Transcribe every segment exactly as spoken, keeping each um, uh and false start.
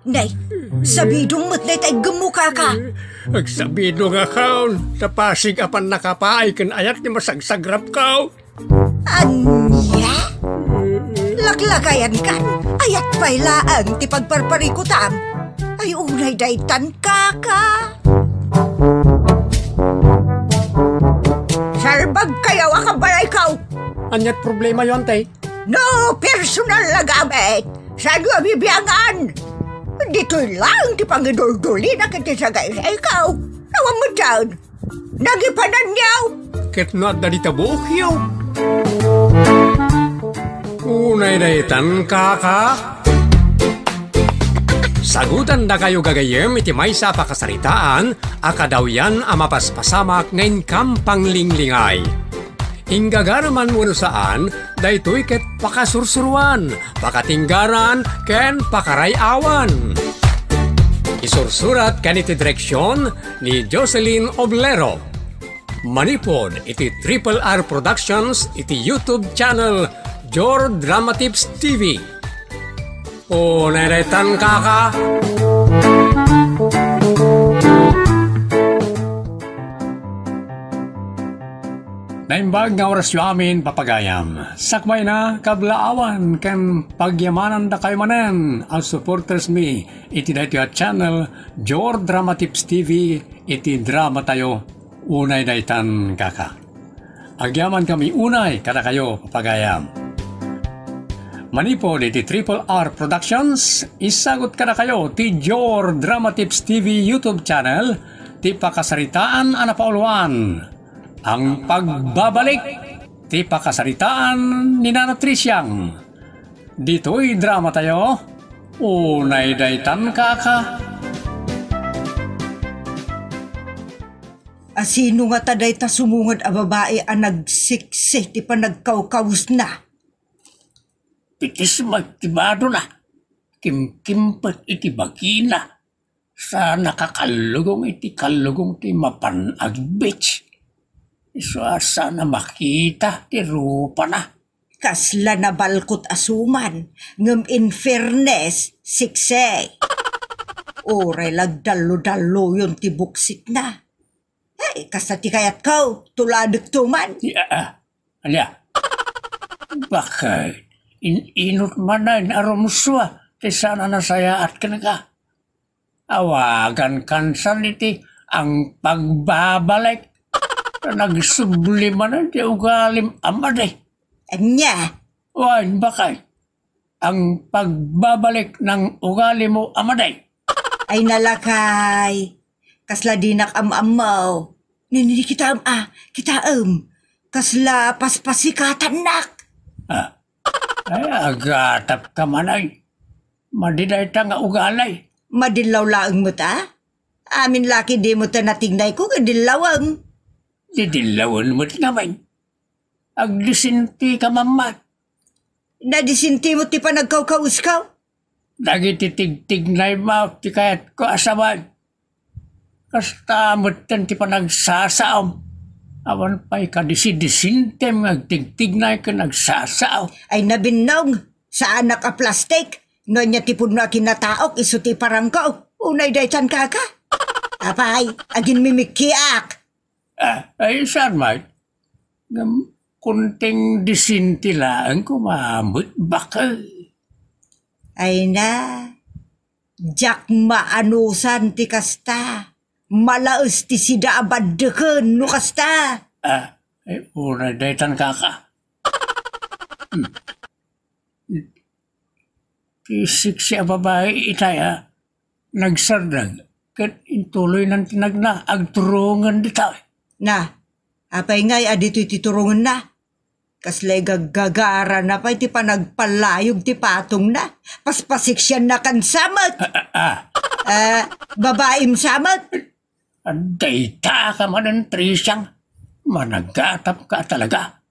Nay, sabidong met dayta iggemmo, kaka. Agsabidongakon, ta pasig a pannakapaay ken ayat ti masagsagrapko. Ania? Laklakayankan, ayat pay laeng ti pagparparikutam. Ay, unay daytan, kaka. Salbagkayo a kabalayko. Aniat problemayo, ante? No personal a gamit, saanyo a bibiangan? Ditoy laeng ti pangiduldulina ken ti sagaysayko. Awan met dayta. Nagipananyo. Ket no adda dita buokyo. Unay daytan, kaka. Sagutandakayo gagayyem iti maysa a pakasaritaan a kadawyan a mapaspasamak nga inkam panglinglingay. Inggagaraman wenno saan, daytoy ket pakasursuroan, pakatinggaran, ken pakaray-awan. Isursurat ken iti direksion ni Jocelyn Oblero. Manipud iti Triple R Productions iti YouTube channel Jor Dramatips T V. Unay daytan, kaka. Naimbag nga orasyo amin, papagayam. Sakbayna, kablaawan, ken pagyamanandakayo manen a supporters mi iti daytoy a channel, Jor Dramatips T V, iti dramatayo, Unay Daytan, kaka. Agyamankami unay kadakayo, papagayam. Manipud iti Triple R Productions, isagut kadakayo ti Jor Dramatips T V YouTube channel, ti pakasaritaan a napauluan, Ang Pagbabalik ti pakasaritaan ni Nana Trisiang. Ditoy dramatayo, Unay Daytan, kaka. Asino ngata dayta sumungad a babai a nagsiksi ti panagkawkawesna? Pitismek ti badona, kimkimpet iti bagina, sa nakakallugong iti kallugong ti mapan agbich. Isu a saan a makita ti rupana. Kasla nabalkot a suman, ngem in fairness, siksi. Uray la agdallodalloyon ti buksitna. Ay, kasta ti kayatko, tuladekto man. Ti, ah, ah. Ania? Bakit? In-inot manen a rumsua ti saan a nasayaat kenka. Awagankan san iti Ang Pagbabalik. Nagsubli manen ti ugalim a madi. Ania? Wen, bakit? Ang Pagbabalik ng Ugali Mo a Madi. Ay, nalakay. Kasla dinak am-ammo. Nini, kitaem, ah, kitaem. Kasla paspasikatannak. Ah. Ay, agatapka man ay. Madi dayta nga ugali. Madillaw laeng met, ah? Amin la ket dimo ta natignayko nga dillawem. Didillawen met ngamin. Agdisintika mamma. Nadisinti met ti panagkawkawesko? Dagiti tigtignaymo ti kayatko a sawen. Kasta metten ti panagsasaom. Awan pay kadisidisintim nga agtigtignay ken agsasao. Ay, nabinnong, saanak a plastik. No ania ti pudno a kinataok, isu ti iparangko. Unay daytan, kaka. Apay, aginmimikkiak. Ah, ay, saan, Mike? Ngem, kunting disinti laeng koma met, bakit? Ay na, diak maanusan ti kasta. Malaes ti sida a baddeken no kasta. Ah, eh, uray daytan, kaka. Hmm. Ti siksi a babai itay a nagsardeng ket intuloynan ti nagna agturongen dita. Na, apay ngay a ditoy ti turongenna? Kasla igaggagarana pay ti panagpalayog ti patongna. Paspasiksiannakan sa met. Ah, ah, ah. Eh, babaim sa met. Dayta ka manen, Trisiang. Managatapka talaga.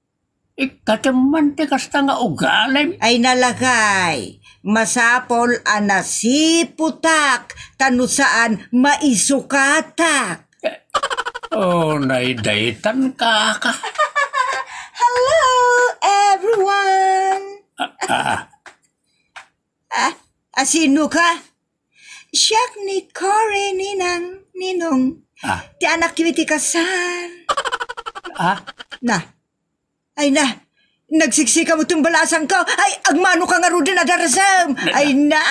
Ikkatem man ti kasta nga ugalim. Ay, nalakay, masapul a nasiputak, ta no saan, maisukatak. Oh, naidaytan ka, ka. Hello, everyone! Ah, ah. Ah, asino ka? Siak ni Cory, Ninang, Ninong. Ah. Ti anakyo iti kasar. Ah? Na. Ay na. Nagsiksika met ti balasangko. Ay, agmano ka ngaruden a darasem. Ay na.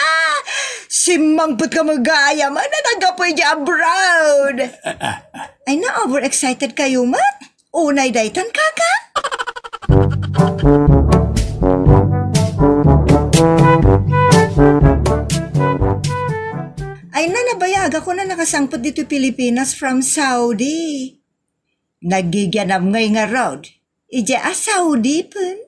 Simmangpet ka met gayam. Ay na, naggapu idiay abroad. Ah, ah, ah. Ay na, overexcited kayo met. Unay daytan, kaka? Ay na, nabayagakon a nakasangpet ditoy Pilipinas from Saudi. Nagigianam ngay ngarud. Idiay a Saudi pen.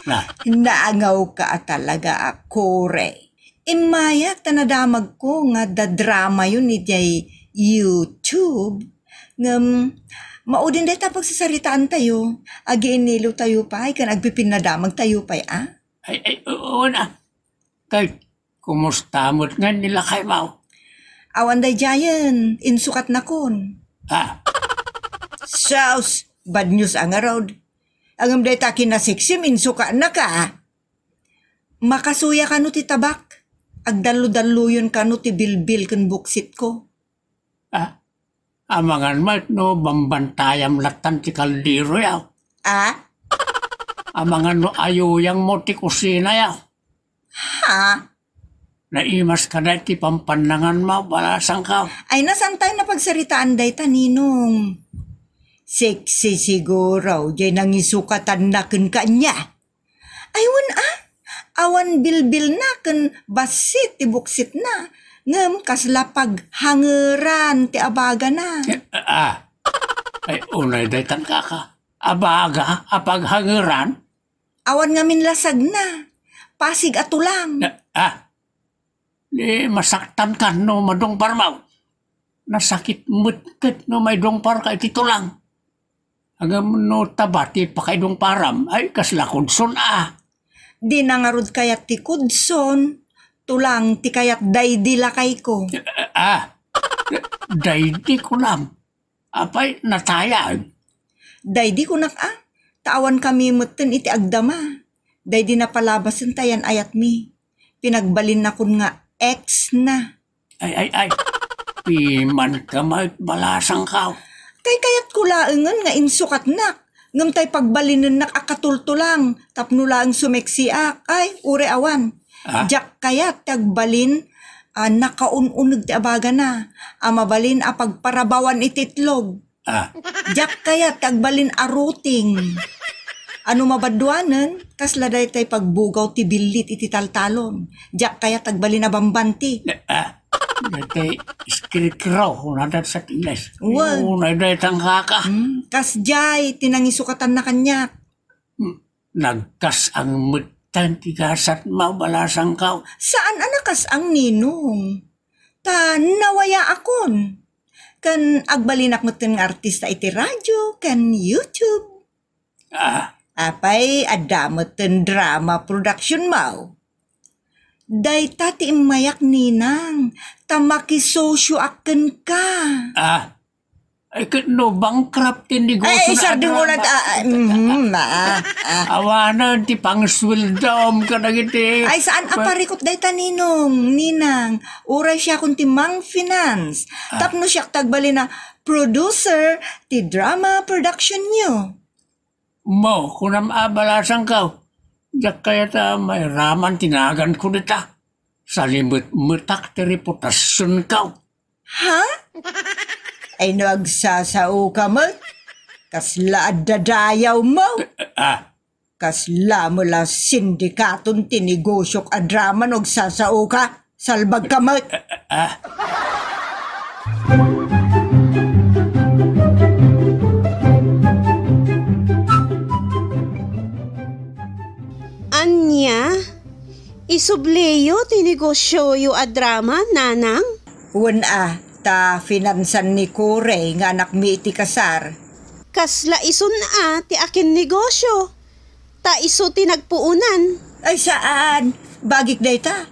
Na. Naangawka a talaga a Cory. Immayak ta nadamagko nga adda dramayon idiay YouTube. Ngem, maudin dayta pagsasaritaantayo. Agiinilotayo pay ken agpipinnadamagtayo pay, a? Ay, ay, oo na. Kay, kumusta met ngay ni lakaymo? Awan daydiayen, insukatnakon. Ah. Sus, bad news a ngarud. Ngem dayta kinasiksim, insukatnaka. Makasuya kano ti tabak. Agdalludalluyon kano ti bilbil ken buksitko. Ah, amangan met no bambantayam lattan ti kaldero, yaw. Ah? Amangan no ayuyangmo ti kusina, yaw. Ha? Naimas kada ti pampannanganmo, balasangko. Ay, na, saantayo a pagsaritaan dayta, Ninong. Sexy siguro, jay nangisukatan na ken kanya. Ay, wen a, awan bilbilna ken bassit ti buksitna, ngem kasla paghangeran ti abagana. Eh, ah. Ay, unay daytan, kaka. Abaga a paghangeran? Awan ngamin lasagna. Pasig a tulang. Eh, ah. Di masaktan ka no madungparmo. Nasakit met ket no maidungparka iti tulang. Ngem no taba ti pakaidungparam, ay, kasla kudson a. Di na ngarud kayat ti kudson, tulang ti kayat daydi lakayko. Ah, daydi kunam. Apay, natayag? Daydi kunak a, ta awan kami metten iti agdama. Daydi napalabasen ta yan ayatmi. Pinagbalinnakon nga ex na. Ay, ay, ay. Pimanka met, balasangko. Kay kayatko laengen nga insukatnak, ngem tay pagbalinennak a katultulang tapno laeng sumeksiak. Ay, uray awan. Ah? Diak kayat ti agbalin a nakaun-uneg ti abagana, a mabalin a pagparabawan iti itlog. Ah. Diak kayat ti agbalin a ruting. A no mabadduanen, kasla daytay pagbugaw ti billit iti taltalon. Diak kayat agbalin a bambanti. Ah, daytay scarecrow, kunada sa Ingles. Wen. Unay daytan, kaka. Hmm, kasdiay ti nangisukatan na kaniak. Hmm, nagkas-ang metten ti gasatmo, balasangko. Saan a nakas-ang, Ninong. Ta nawayaakon. Ken agbalinak metten nga artista iti radio ken YouTube. Ah. Apay, adda metten drama productionmo. Dayta ti immayak, Ninang, ta makisosioak kenka. Ah. Ay, ket no bankrupt ti negosio. Ay, ay, sardeng ulat, ah, ah, mhm, ah, ah. Awanen ti pangsweldom kadagiti. Ay, saan a parikut dayta, Ninong, Ninang? Uray siakon ti mang-finance. Ah. Tapno siak ti agbalin a producer ti drama productionyo. Mo, kunam a, balasangko, diak kayat a mairaman ti naganko dita. Salimetmetak ti reputasionko. Ha? Ay, no agsasaoka met, kasla adda dayawmo. Ah. Kasla met la sindikaton ti negosiok a drama no agsasaoka. Salbagka met. Ah. Ania? Isubliyo ti negosioyo a drama, nanang? Wen a, ta finansan ni Corey nga anakmi iti kasar. Kasla isun a ti akinnegosio, ta isu ti nagpuonan. Ay, saan. Bagik dayta.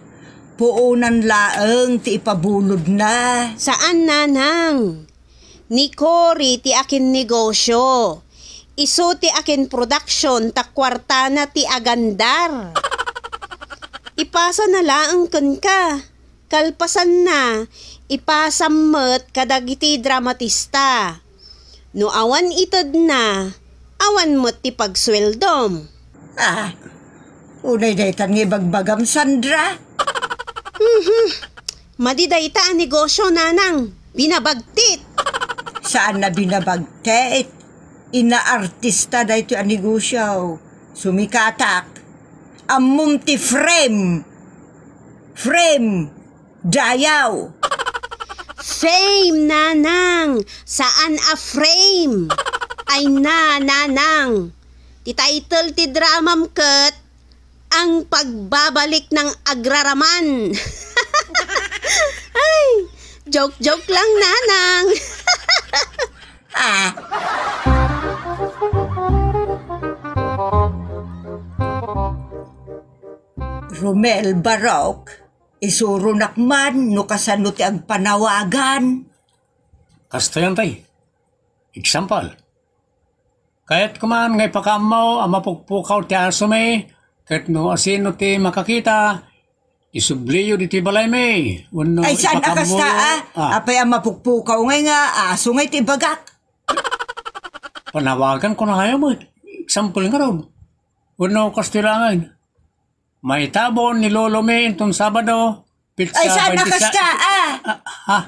Puonan laeng ti ipabulodna. Saan, nanang. Ni Corey ti akinnegosio. Isu ti akin production ta kuartana ti agandar. Ipasana laeng kenka. Kalpasanna, ipasam met kadagiti dramatista. No awan itedna, awan met ti pagsueldom. Ah, unay daytan nga ibagbagam, Sandra? Mhm. Madi dayta a negosyo, nanang. Binabagtit. Saan a binabagtit? Inaartista daytoy a negosyo. Sumikatak. Ammom ti frame. Frame. Dayaw. Fame, nanang. Saan a frame? Ay na, nanang. Ti title ti dramam ket Ang Pagbabalik ng Agraraman. Ay, joke-joke lang, nanang. Ah. Romel Barok, isuronak man no kasano ti agpanawagan. Kastoy, tay. Example, kayatko man nga ipakaammo a mapukpukaw ti asomi, ket no asino ti makakita, isubliyo ditoy balaymi, wenno Ay, saan a ipakaammoyo. Kasta, ah? Ah. Apay a mapukpukaw ngay nga aso ngay ti ibagak? Panawagan ko na kayo met. Example nga ron. Wenno kastoy laengen. Maitabon ni Lolomi inton Sabado, petsa Ay, saan a baintisays. Kasta, ah? Ah, ha?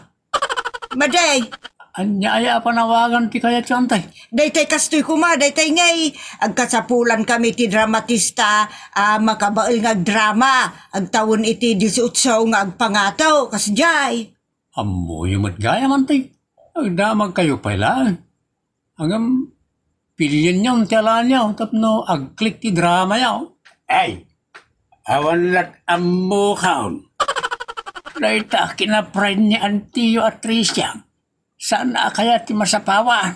Maday. Ania aya a panawagan ti kayatyo, tay? Daytay kastoy koma, daytay ngay, agkasapulan kami ti dramatista, ah, makabael nga agdrama, agtawen iti dieciocho nga agpangato, kasdiay. Ammoyo met gayam, tay. Agdamag kayo pay laeng. Ngem, pilienyon ti alaenyo tapno agklik ti dramayo. Ay, awan lat ammokon. Dayta kinapride ni Antiyo a Tricia. Saan a kayat ti masapawan?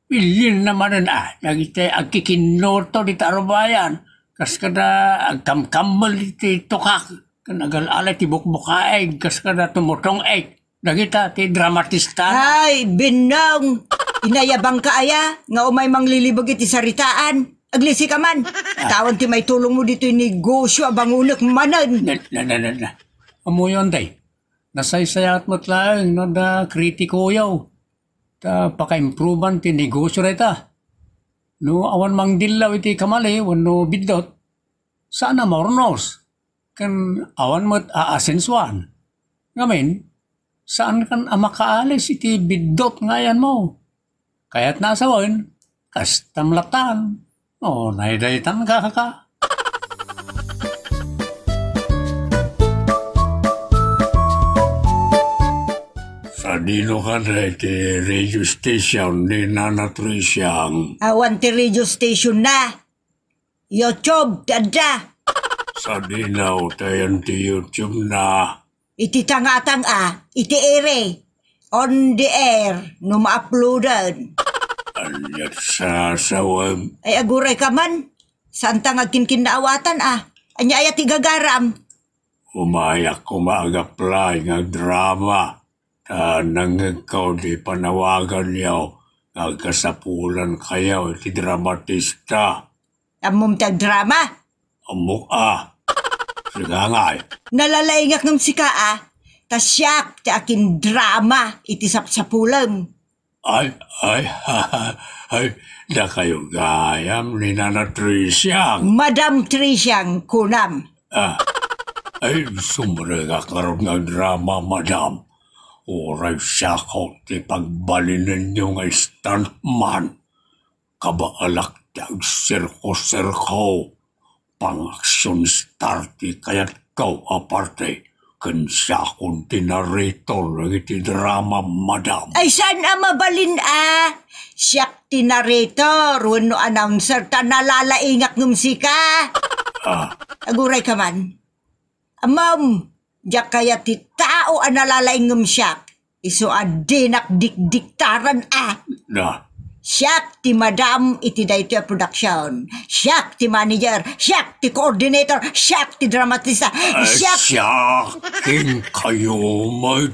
Bilin na manen a, dagiti agkikinnuto dita rubayan, kas kada agkamkammel ti tukak, ken agal-alay ti bukbukaeg, kas kada tumutong-ek. Dagita ti dramatista. Ay, Binnong! Inayabangka aya nga umay manglilibeg iti saritaan. Aglisi ka man. Ah. Tawen ti maitulongmo ditoy negosyo a bangonek manen. Na, na, na, na, na. Amuyon, day. Nasaysayaat met laeng no adda kritikoyo. Ta pakaimproban ti negosyo dayta. No awan mangdillaw iti kamali wenno biddut, saan a maurnos. Ken awan met aasensuan. Ngamin, saankan a makaalis iti biddut nga ayanmo. Kayatna a sawen, kastam lattan. O, naydaytan ka, kaka. Sadino kada iti radio station ni Nana Triciang? Awan ti radio station na. YouTube ti adda. Sadino tayan ti YouTube na? Iti tangatang a, iti ere. On the air, no ma-uploaden. Aniat sasawem? Ay, aguray ka man. Saan ta nga agkinkinnaawatan a? Ania aya ti gagaram? Umayak koma ag-apply nga drama. Ta nangngegko di panawaganyo nga agkasapulan kayo iti dramatista. Ammom ti agdrama? Ammok a. Sika ngay. Nalalaingak ngem sika a. Ta siak ti akindrama iti sapsapulem. Ay, ay, ay, dakayo gayam ni Nana Trisiang. Madam Trisiang, kunam. Ah, ay, sumrengak ngarud nga drama, madam. Uray siakon ti pagbalinenyo nga stuntman. Kabaalak ti agsirko-sirko. Pang-action star ti kayatko a parte. Ken siakon ti narrator dagiti drama, madam. Ay, saan a mabalin a? Siak ti narrator wenno announcer ta nalalaingak ngem sika. Ah. Aguray ka man. Ammom, diak kayat ti tao a nalalaing ngem siak. Isu a dinak dikdiktaran a. Na. Siak ti madam iti daytoy a production. Siak ti manager. Siak ti coordinator. Siak ti dramatista. Ah, siak. Siak, ken kayo met.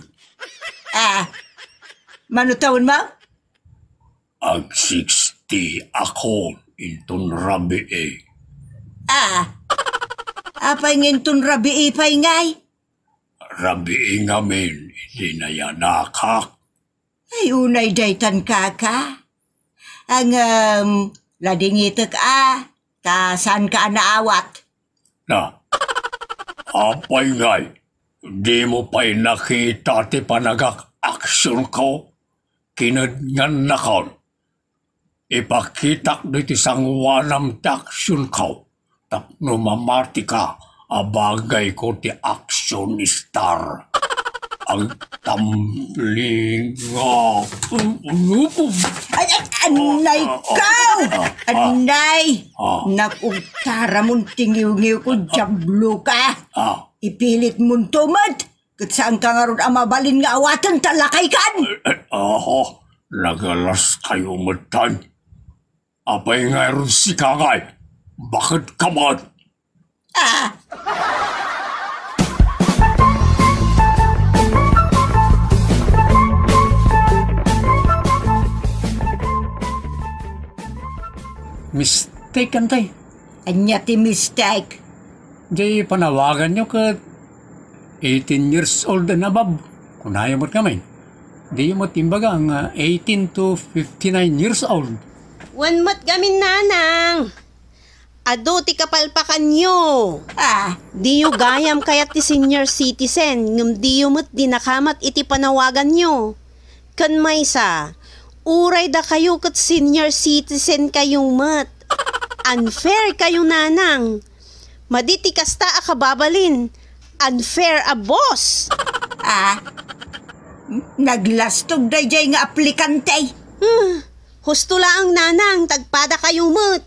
Ah, mano tawenmo? Ag sixty ako inton rabii. Ah, apay nga inton rabii pay ngay? Rabii ngamin iti nayanakak. Ay, unay daytan, kaka. Ngem, ladingitek a, ta saanka a naawat. Na, apay ngay, dimo pay nakita ti panagak-aksionko? Kinedngannakon. Ipakitak ditoy sangoanam ti aksionko tapno mamatika a bagayko ti action star. Agtamblinga. Ay, ay, anay ka! Anay! Ah. Nakugtaramon ti ngiwngiwko, diablo ka! Ah. Ipilitmon to met! Ket saanka ngarud a mabalin nga awaten ta lakaykan? Eh, eh, oho, nagalaskayo metten. Apay ngarud sika ngay, baket ka met? Ah! Mistake, Antay. Ania ti mistake? Jay panawaganyo ket eighteen years old and above. Kunayo met ngamin. Diyo met imbaga nga eighteen to fifty-nine years old. Wen met ngamin, nanang. Adu ti kapalpakanyo. Ah. Diyo gayam kayat ti senior citizen, ngem diyo met dinakamat iti panawaganyo. Ken maysa, uray dakayo ket senior citizen kayo met. Unfair kayo, nanang. Madi ti kasta a kababalin. Unfair a boss. Ah, naglastog dayjay nga aplikante. Hmm, husto laeng, nanang, tagpada kayo met.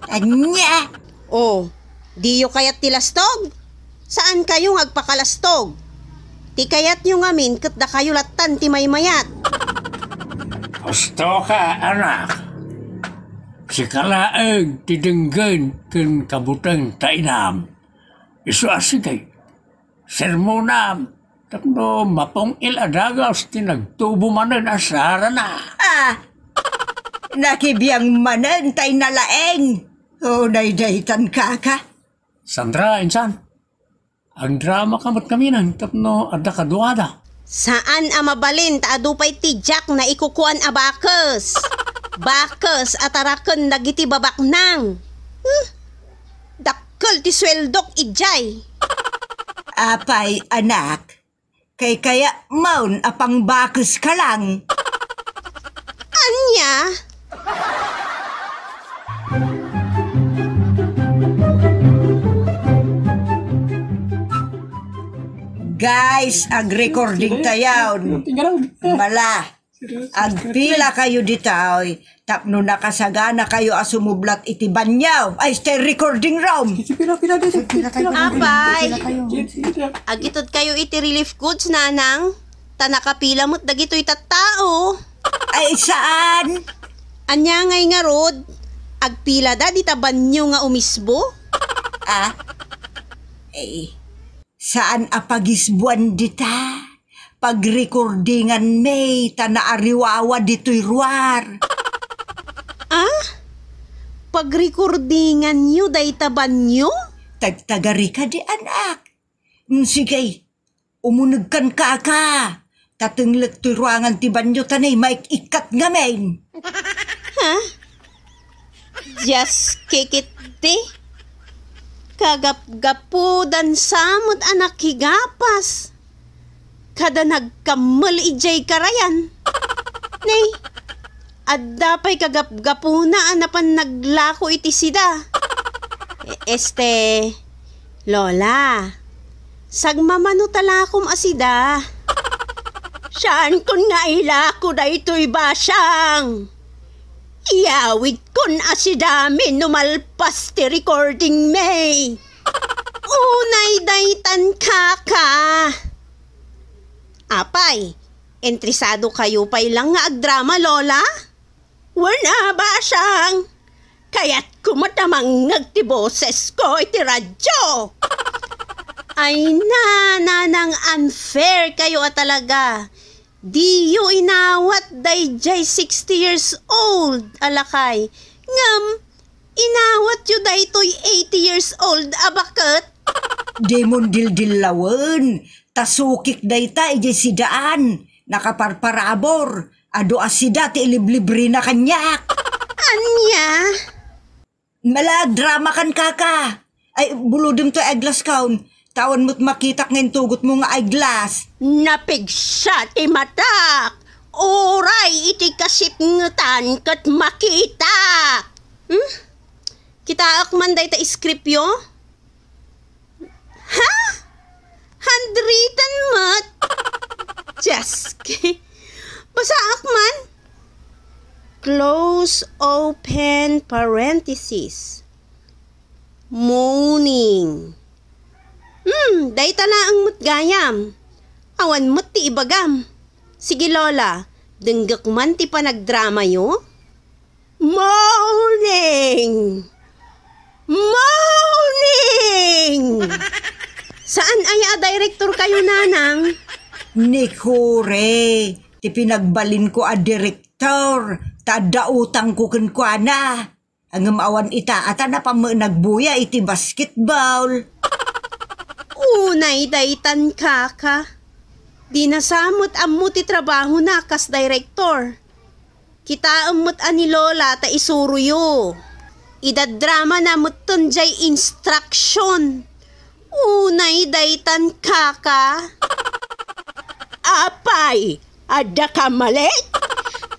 Ania? Oh, diyo kayat ti lastog? Saan kayo nga agpakalastog? Ti kayatyo ngamin ket dakayo lattan ti maymayat. Husto ka, anak. Sika laeng ti denggen ken kabuteng ta inam. Isu a sige, sermonam tapno mapung-il a dagus ti nagtubo manen a sarana. Ah! Nakibiang manen tay nalaeng. O, naydaytan, kaka. Sandra, insan. Agdrama ka met ngamin tapno adda kaduada. Saan a mabalin ta adu pay ti diak naikukuan a bakes. Bakes a taraken dagiti babaknang. Hmm. Dakkel ti sueldok idiay. Apay, anak, kaykayatmon a pangbakeska lang? Ania? Guys, ag-recording tayon. Mala, agpila kayo ditoy tapno nakasagana kayo a sumublat iti banyo. Ay, stay recording room. Apay, agitod kayo iti relief goods, nanang. Ta nakapila met dagitoy tattao. Ay, saan? Ania ngay ngarud? Agpila da dita banyo nga umisbo? Ah? Eh, saan a pagisbuan dita? Pagrecordingan mi ta naariwawa ditoy ruar. Ah? Pagrecordingan yo dayta banyo? Tagtagari ka di, anak. Mm, sige, umunegkan, kaka. Tatenglek toy ruangan ti banyo ta nay maik-ikkat ngamin. Ha? Dios, kikit ti. Kagapgapudan sa met a nakigapas. Kada nagkammel idiay karayan. Nay, adda pay kagapgapuna a napan naglako iti sida. E-, este, Lola, sagmamano talakom a sida. Saankon nga ilako daytoy basang. Iyawidkon a sidami no malpas ti recording mi. Unay daytan, kaka. Apay, interesado kayo pay lang nga agdrama, Lola? Wen a, basang. Kayatko met a mangngeg ti bosesko iti radyo. Ay na, nanang, unfair kayo a talaga. Diyo inawat dayjay sixty years old a lakay. Ngem, inawatyo daytoy eighty years old a baket. Dimon dildillawen, ta sukik dayta idiay sidaan, nakaparparabur, adu a sida ti iliblibrina kaniak. Ania? Malagdrama kan kaka. Ay, bulodem to eyeglass kaon. Tawan met makitak nga intugotmo nga eyeglass. Napigsa ti matak. Uray iti kasipngetan ket makitak. Hmm? Kitaek man dayta scriptyo? Ha? Handwritten met? Just kidding. Basaak man. Close open parenthesis. Moaning. Hmm, dayta laeng met gayam. Awan met ti ibagam. Sige, Lola, denggek man ti panagdramayo. Moaning! Moaning! Saan aya a direktor kayo, Nanang? Ni Kure, ti pinagbalinko a direktor, ta adda utangko kenkuana. Ngem awan ita a ta napan met nagbuya iti basketball. Unay daytan, kaka. Dina sa met ammo ti trabahona kas direktor. Kitaem met a ni Lola ta isuroyo. Idadramana metten jay instruction. Unay daytan, kaka. Apay, adda kamalik?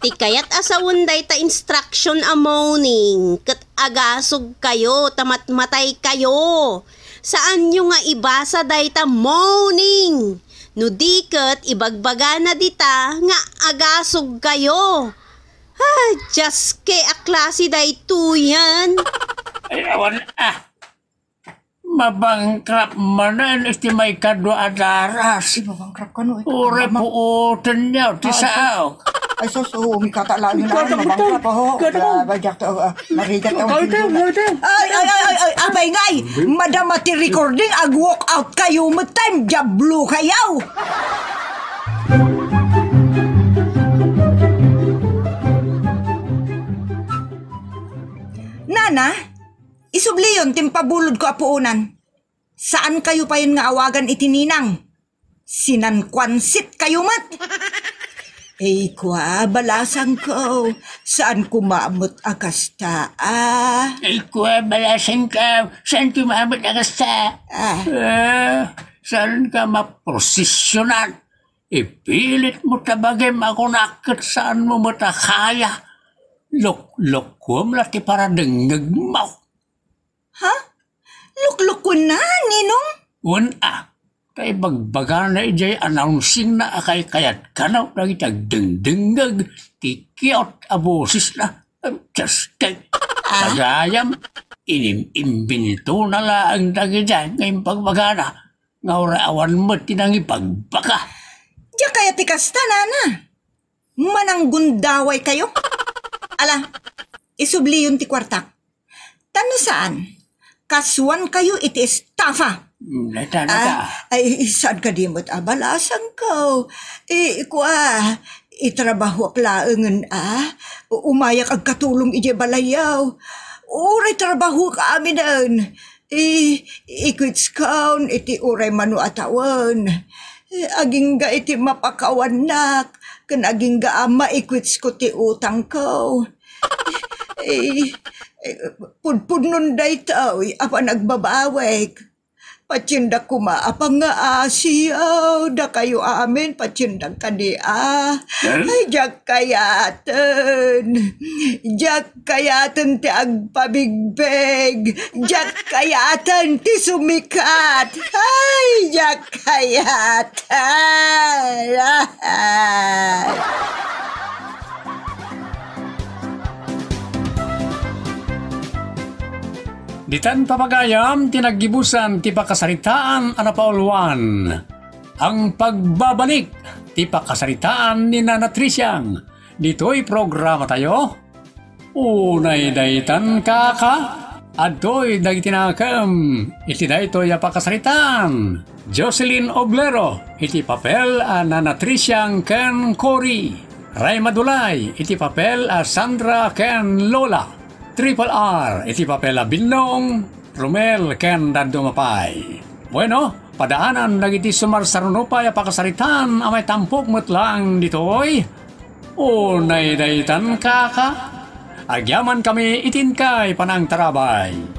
Ti kayat a sawen dayta instruction a moaning ket agasog kayo ta matmatay kayo. Saanyo nga ibasa dayta moaning. No di ket ibagbagana dita nga agasog kayo. Ah, Dios, ke a klase daytoyen? Ay, awan, ah. Mabangkrap manen iti maikadua a daras. Ay, mabangkrap kano, eh. Uray puoten niya, ti saok. Ay, sus, oo, mikata lang yun, ah, mabangkrap, oh. Ba, ba, jak, oh, ah, marigat, oh. Ay, ay, ay, ay, ay, apay ngay, madama ti recording, ag-walk out kayo, metten, diablo kayo. Nana, isubliyon ti impabulodko a puonan. Saan kayo payen nga awagan iti ninang. Sinankuansit kayo met. Ay, kua, balasangko. Saan ko met a kasta, ah. Ay, kua, balasangko. Saan ko met a kasta. Ah. Ah, saan ka maprosesyonal? Ipilit mo ta bagim a kunak ket saan mo met a kaya. Luklukuem la ti paradengngeg mo. Ha? Luklukuenna, Ninong? Wen a, ta ibagbagana idiay announcing na a kaykayat kano dagiti agdengdengngeg ti cute a bosesna. Just kidding. Ah? Gayam, inim-imbintona laeng dagiti nga impagbagana, nga uray awan met ti nangipagbaga. Diak kaya ti kasta, Nana. Mananggundaway kayo. Ala, isubliyon ti kuartak. Ta no saan, kasuan kayo iti estafa. Mm, nata, nata. Ah, ay, saan ka di met a balasangko? Eh, kua, itrabahoak laengen, ah. U-, umayak agkatulong idiay balayyo. Uray trabahoak aminen. Eh, ikwitskon iti uray mano a tawen. Eh, agingga iti mapakawannak, ken agingga a maikwitsko ti utangko. Eh, eh, pudpudnon daytoy a panagbabawek. Patiendak koma a pangngaasiyo, dakayo amin, patiendak kadi a. Eh? Ay, diak kayaten. Diak kayaten ti agpabigbeg. Diak kayaten ti sumikat. Ay, diak kayaten. Ditan papagayam ti naggibusan ti pakasaritaan a napauluan. Ang pagbabalik ti pakasaritaan ni Nana Trisiang. Ditoy programa tayo. Unay daytan, kaka. Adtoy dagiti nakem iti daytoy a pakasaritaan. Jocelyn Oblero iti papel a Nana Trisiang ken Cory. Ray Madulay iti papel a Sandra ken Lola. Triple R iti papel a Binnong, Romel ken Daduma pay. Bueno, padaanan dagiti sumarsaruno pay a pakasaritaan a maitampok met laeng ditoy. Unay daytan, kaka. Agyaman kami iti inkay panangtarabay.